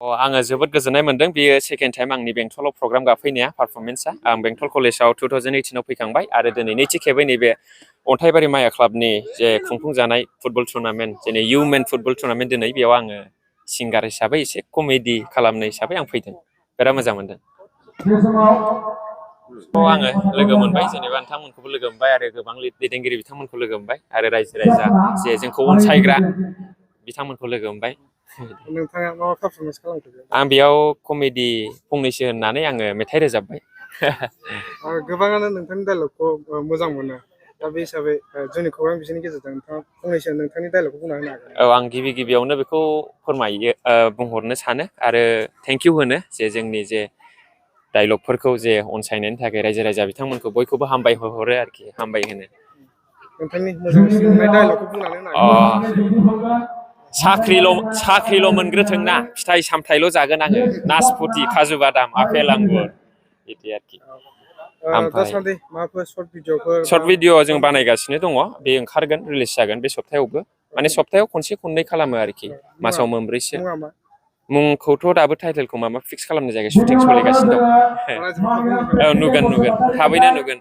आङो जोबोद गोजोननाय मोनदों बेयो सेकेन्ड टाइम आंनि बेंटलाव प्रग्राम गाफैनाया पारफरमेन्सआ आं बेंटल कलेजाव 2018 आव फैखांबाय आरो दिनै नैथि खेबै नैबे अन्थाइबारि माया क्लाबनि जे खुंफुंजानाय फुटबल टुर्नामेन्ट जेरै इउमेन फुटबल टुर्नामेन्ट दिनै बेयाव आङो सिंगार हिसाबै एसे कमेडि खालामनो हिसाबै आं फैदों बिराद मोजां मोनदों आङो लोगो मोनबाय जेनेबा नोंथांमोनखौबो लोगो मोनबाय आरो गोबां दैदेनगिरि बिथांमोनखौ लोगो मोनबाय आरो रायजो राजा जे जोंखौ अनसायग्रा बिथांमोनखौ लोगो मोनबाय नोंथाङा मा पारफरमेन्स खालामखो आं बेयाव कमेडि फंनैसो होननानै आङो मेथाइ रोजाबबाय गोबाङानो नोंथांनि डायलगखौ मोजां मोनो दा बे हिसाबै जोंनि खौरां बिजोंनि गेजेरजों नोंथाङा फंनैसो नोंथांनि डायलगखौ बुंना होनो हागोन आं गिबियावनो बेखौ फोरमायो बुंहरनो सानो आरो थेंकिउ होनो जे जोंनि जे डायलगफोरखौ जे अनसायनायनि थाखाय रायजो राजा बिथांमोनखौ बयखौबो हामबाय हरो आरोखि हामबाय होनो नोंथांनि मोजांसिन मोननाय डायलगखौ बुंनानै होनो हागोन साख्रिल' मोनग्रोथोंना फिथाइ सामथाइल' जागोन आङो नासपति काजु बादाम आपेल आंगुर बिदि आरोखि ओमफ्राय सर्ट भिडिअ जों बानायगासिनो दङ बे ओंखारगोन रिलिज जागोन बे सप्तायावबो माने सप्तायाव खनसे खननै खालामो आरोखि मासाव मोनब्रैसो मुंखौथ' दाबो टाइटेलखौ माबा फिक्स खालामनाय जायगा शुटिं सोलिगासिनो दं नुगोन थाबैनो नुगोन